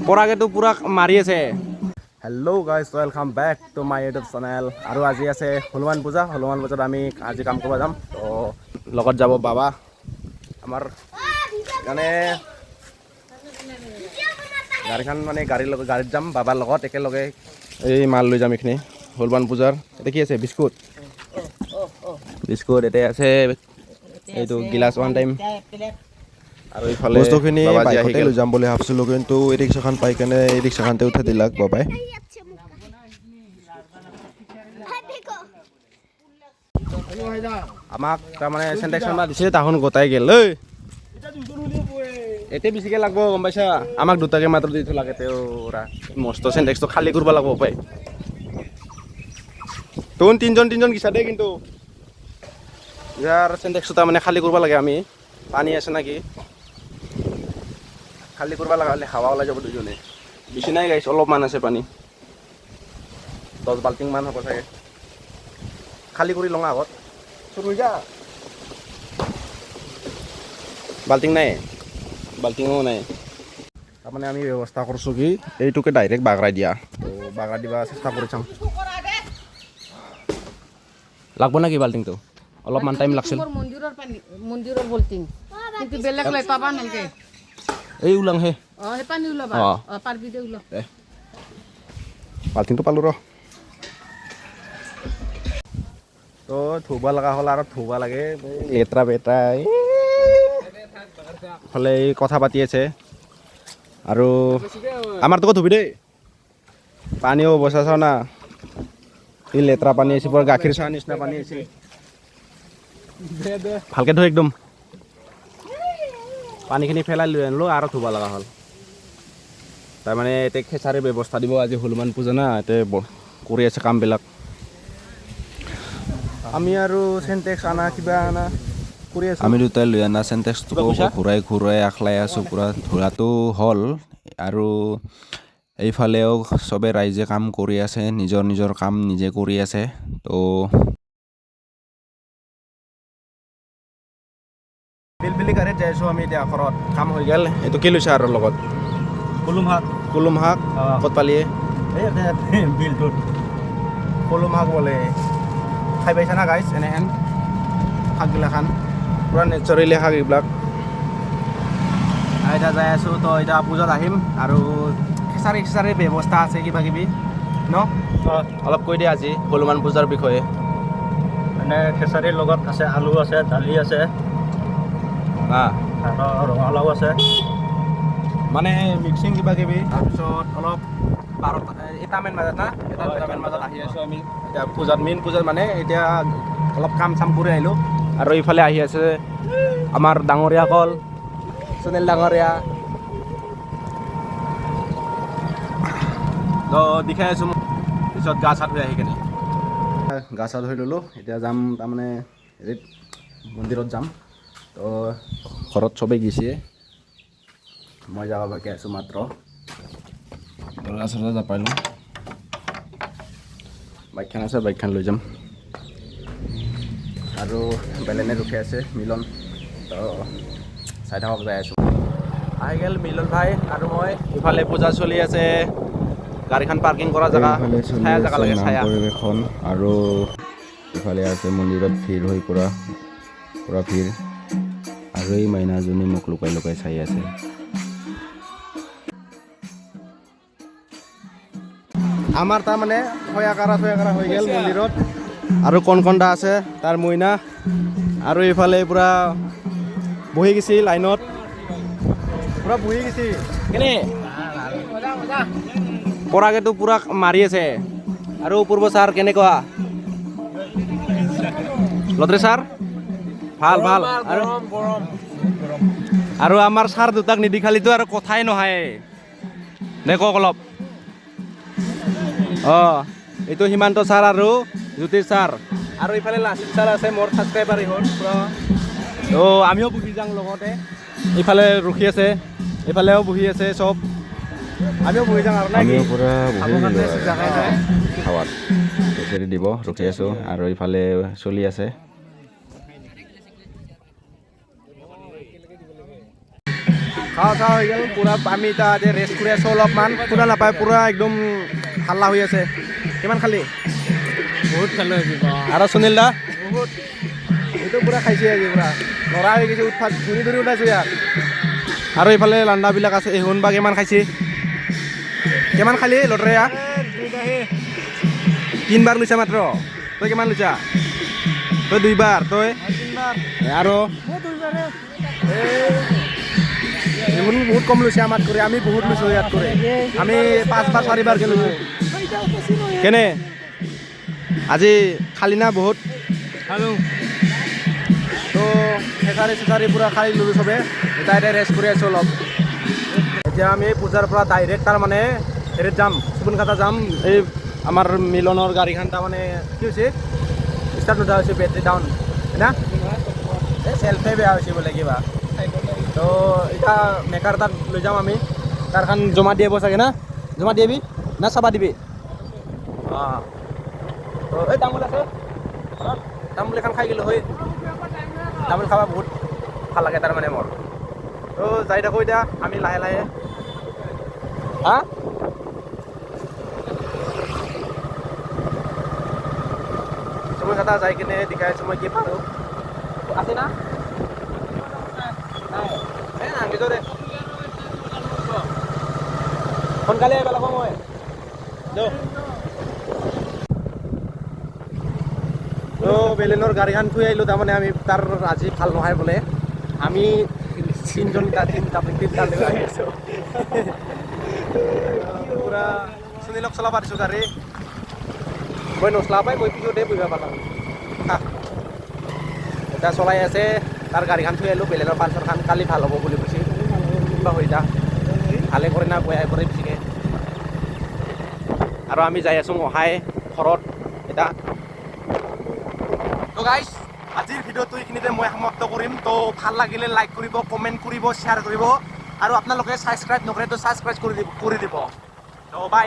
পৰাগেতো পূৰা মাৰি আছে। Hello guys, welcome back to my YouTube channel. আৰু আজি আছে হনুমান পূজা। হনুমান পূজাত আমি আজি কাম কৰিব যাম। তো লগত যাব বাবা আমাৰ। মানে গাড়ীখন, মানে গাড়ীৰ লগত, গাড়ীত যাম বাবাৰ লগত একেলগে। এই মাল লৈ যাম। এইখিনি হনুমান পূজাৰ। এতিয়া কি আছে? Biscuit, biscuit. এতিয়া আছে এইটো গিলাচ, ওৱান টাইম। আৰু ইফালে বস্তুখিনি বাবাজি আহি বাইকতে গ'ল। লৈ যাম বুলি ভাবছিলোঁ, কিন্তু এই ৰিক্সাখন পাই কেনে এই ৰিক্সাখনতে উঠাই দিলাক বাবাই। আমাক তাৰমানে চেণ্টেক্স আনবা দিছে, তাহোন গোটাই গ'ল। ঐ, এতিয়া বেছিকৈ লাগব, গম পাইছা? আমাক দুটাকে মাত্ৰ দি থলাকে। তেওঁ মস্ত চেণ্টেক্সটো খালী কৰিব লাগব পাই। তোন তিনজন তিনজন গিছা দেই, কিন্তু ইয়াৰ চেণ্টেক্সটো তাৰমানে খালী কৰিব লাগে। আমি পানী আছে নেকি খালী কৰিব লগা হ'লে হাৱা ওলাই যাব দুজনে। বেছি নাই গাইছ, অলপমান আছে পানী, 10 বাল্টিংমান হ'ব চাগে। খালী কৰি লওঁ আগত। চুৰ হৈ যা। বাল্টিং নাই, বাল্টিঙো নাই। তাৰমানে আমি ব্যৱস্থা কৰিছোঁ কি, এইটোকে ডাইৰেক্ট বাগৰাই দিয়া। তো বাগৰাই দিবা চেষ্টা কৰি চাম। লাগব নেকি বাল্টিংটো? অলপমান টাইম লাগছিল। মোৰ মন্দিৰৰ পানী, মন্দিৰৰ বল্টিং, কিন্তু বেলেগ লৈ পাবা নালগে। এই ওলাং হে। অ, সেই পানী ওলাবা। অ। অ, পাৰবি দে, ওলা। বাল্টিংটো পালোঁ ৰ। তো ধুব লগা হ'ল আৰু ধুব লাগে, লেতেৰা বেতেৰা। ফালে এই কথা পাতি আছে। আৰু আমাৰটোকো ধুবি দেই। পানীও অৱস্থা চাওঁ না, এই লেতেৰা পানী আহিছে, পুৰা গাখীৰ চাহ নিচিনা পানী আহিছে। ভালকে ধুই একদম পানীখিনি পেলাই লৈ আনিলোঁ আৰু ধুব লগা হ'ল। তাৰমানে এতিয়া খেচাৰীৰ ব্যৱস্থা দিব। আজি হনুমান পূজা না, এতিয়া কৰি আছে কামবিলাক। আমি আৰু চেণ্টেক্স আনা, কিবা আনা কৰি আছোঁ। আমি দুটাই লৈ অনা চেণ্টেক্সটো কিবা কৈছা? ঘূৰাই ঘূৰাই আখলাই আছোঁ। পূৰা ধৰাটো হ'ল। আৰু এইফালেও চবে ৰাইজে কাম কৰি আছে, নিজৰ নিজৰ কাম নিজে কৰি আছে। তো পিলপিলি গাড়ীত যাই আছোঁ আমি এতিয়া ঘৰত। কাম হৈ গ'ল। এইটো কি লৈছা আৰু লগত? কলম শাক। কলম শাক। ক'ত পালি? এই বিলটোত। কলম শাক বোলে। খাই পাইছা না গাইছ এনেহেন শাকগিলাখান? পূৰা নেচাৰেলি শাক এইবিলাক। আৰু এতিয়া যাই আছোঁ। তো এতিয়া পূজাত আহিম আৰু খিচাৰি খিচাৰিৰ ব্যৱস্থা আছে কিবা কিবি ন? অলপ কৈ দিয়া আজি হনুমান পূজাৰ বিষয়ে। মানে খেচাৰীৰ লগত আছে আলু আছে, দালি আছে আৰু ৰঙালাও আছে। মানে মিক্সিং কিবা কিবি। তাৰপিছত অলপ 12টা 1টামান বজাত না, এটা 2টামান বজাত আহি আছোঁ আমি এতিয়া পূজাত, মেইন পূজাত। মানে এতিয়া অলপ কাম চাম কৰি আহিলোঁ। আৰু ইফালে আহি আছে আমাৰ ডাঙৰীয়াসকল, সুনীল ডাঙৰীয়া। তো দেখাই আছোঁ পিছত গা চা ধুই আহি কেনে। গা চা ধুই ল'লোঁ। এতিয়া যাম তাৰমানে হেৰিত, মন্দিৰত যাম। তো ঘৰত চবেই গৈছে, মই যাব বাকী আছোঁ মাত্ৰ। দৰজা চৰজা জাপাই লওঁ। বাইকখন আছে, বাইকখন লৈ যাম। আৰু বেলেনে ৰখি আছে মিলন। তো চাই থাকক, যাই আছোঁ। আহি গ'ল মিলন ভাই আৰু মই। ইফালে পূজা চলি আছে। গাড়ীখন পাৰ্কিং কৰা জেগা, এইফালে চলি ছায়া জেগা আছে লাগে, নাম ছায়া। পৰিৱেশন। আৰু ইফালে আছে মন্দিৰত ভিৰ হৈ পূৰা পূৰা ভিৰ। আৰু এই মাইনাজনী মোক লুকাই লুকাই চাই আছে। আমাৰ তাৰমানে ছয়াকাৰা ছয়াকাৰা হৈ গ'ল মন্দিৰত। আৰু কণ কণদা আছে, তাৰ মইনা। আৰু ইফালে পূৰা বহি গৈছি লাইনত, পূৰা বহি গৈছি। কেনে পৰাগেতো পূৰা মাৰি আছে। আৰু অপূৰ্ব ছাৰ কেনেকুৱা? লদ্ৰে ছাৰ ভাল ভাল। আৰু আৰু আমাৰ ছাৰ দুটাক নিদিখালিতো আৰু কথাই নহয়। নে কওক অলপ। অঁ, এইটো সীমান্ত ছাৰ আৰু জ্যোতিষ ছাৰ। আৰু ইফালে লাচিত ছাৰ আছে, মোৰ ছাবস্ক্ৰাইবাৰ ইহঁত পুৰা। তো আমিও বহি যাওঁ লগতে। ইফালে ৰখি আছে, ইফালেও বহি আছে চব। আমিও বহি যাওঁ আৰু নাই কি? আমিও পূৰা বহি খাবৰ গ'লোঁ কাৰণে জাগাই নাই। হাৱাত। খিচাৰি দিব, ৰখি আছোঁ। আৰু ইফালে চলি আছে। খাওয়া চাওয়া হৈ গ'ল পূৰা। আমি এতিয়া ৰেষ্ট কৰি আছোঁ অলপমান। শুনা নাপায়, পূৰা একদম হাল্লা হৈ আছে। কিমান খালি? বহুত খালো আজি। আৰু সুনীল দা বহুত এইটো পূৰা খাইছে আজি, পূৰা নৰা হৈ গৈছে, উৎপাত ঘূৰি ঘূৰি ওলাইছে ইয়াত। আৰু এইফালে লাণ্ডাবিলাক আছে। এই শুন বা কিমান খাইছে? কিমান খালি লটৰীয়া? তিনবাৰ লৈছা মাত্ৰ। তই কিমান লৈছা? তই দুইবাৰ। তই আৰু এইবোৰ বহুত কম লৈছে আমাত কৰি। আমি বহুত লৈছোঁ ইয়াত কৰি। আমি পাঁচবাৰ চাৰিবাৰকে লৈছোঁ। কেনে আজি খালি না বহুত? খালো। তো খেচাৰি চেচাৰি পূৰা খাই ল'লোঁ চবে। এতিয়া এতিয়া ৰেষ্ট কৰি আছোঁ অলপ। এতিয়া আমি পূজাৰ পৰা ডাইৰেক্ট তাৰমানে হেৰিত যাম, চুবুনখাটা যাম। এই আমাৰ মিলনৰ গাড়ীখন তাৰমানে কি হৈছে, ষ্টাৰ্ট নুঠা হৈছে, বেটেৰী ডাউন না, এই চেল্ফে বেয়া হৈছে বোলে কিবা। তো এতিয়া মেকাৰ তাত লৈ যাম আমি। তাৰখন জমা দিব চাগে না? জমা দিবি না চাবা দিবি? অঁ, তো এই তামোল আছে ঘৰত, তামোল এখন খাই গ'লো হয়। তামোল খাব বহুত ভাল লাগে তাৰমানে মোৰ। তো যাই থাকোঁ এতিয়া আমি লাহে লাহে। হা, চুবুৰীখাটা যাই কিনে দেখাই আছোঁ মই কি পাৰোঁ। আছে না নাই? এই নাংগিছো দে, সোনকালে আহিব লাগিব মই। তো বেলেনৰ গাড়ীখন থৈ আহিলোঁ তাৰমানে আমি। তাৰ আজি ভাল নহয় বোলে। আমি তিনিজন তিনিটা তিনিটা লৈ আহি আছোঁ পূৰা। সুনীলক চলাব দিছোঁ গাড়ী, মই নচলাব পাই, মই পিছতে বহিব পালোঁ। এতিয়া চলাই আছে। তাৰ গাড়ীখন থৈ আহিলোঁ, বেলেনৰ পালচাৰখন। কালি ভাল হ'ব বুলি কৈছে। কিবা হৈ যা, ভালে কৰে না বেয়াই কৰে বেছিকৈ। আৰু আমি যাই আছোঁ মহাই ঘৰত এতিয়া। তো গাইজ, আজিৰ ভিডিঅ'টো এইখিনিতে মই সমাপ্ত কৰিম। তো ভাল লাগিলে লাইক কৰিব, কমেণ্ট কৰিব, শ্বেয়াৰ কৰিব আৰু আপোনালোকে ছাবস্ক্ৰাইব নকৰে তো ছাবস্ক্ৰাইব কৰি দিব। তো বাই।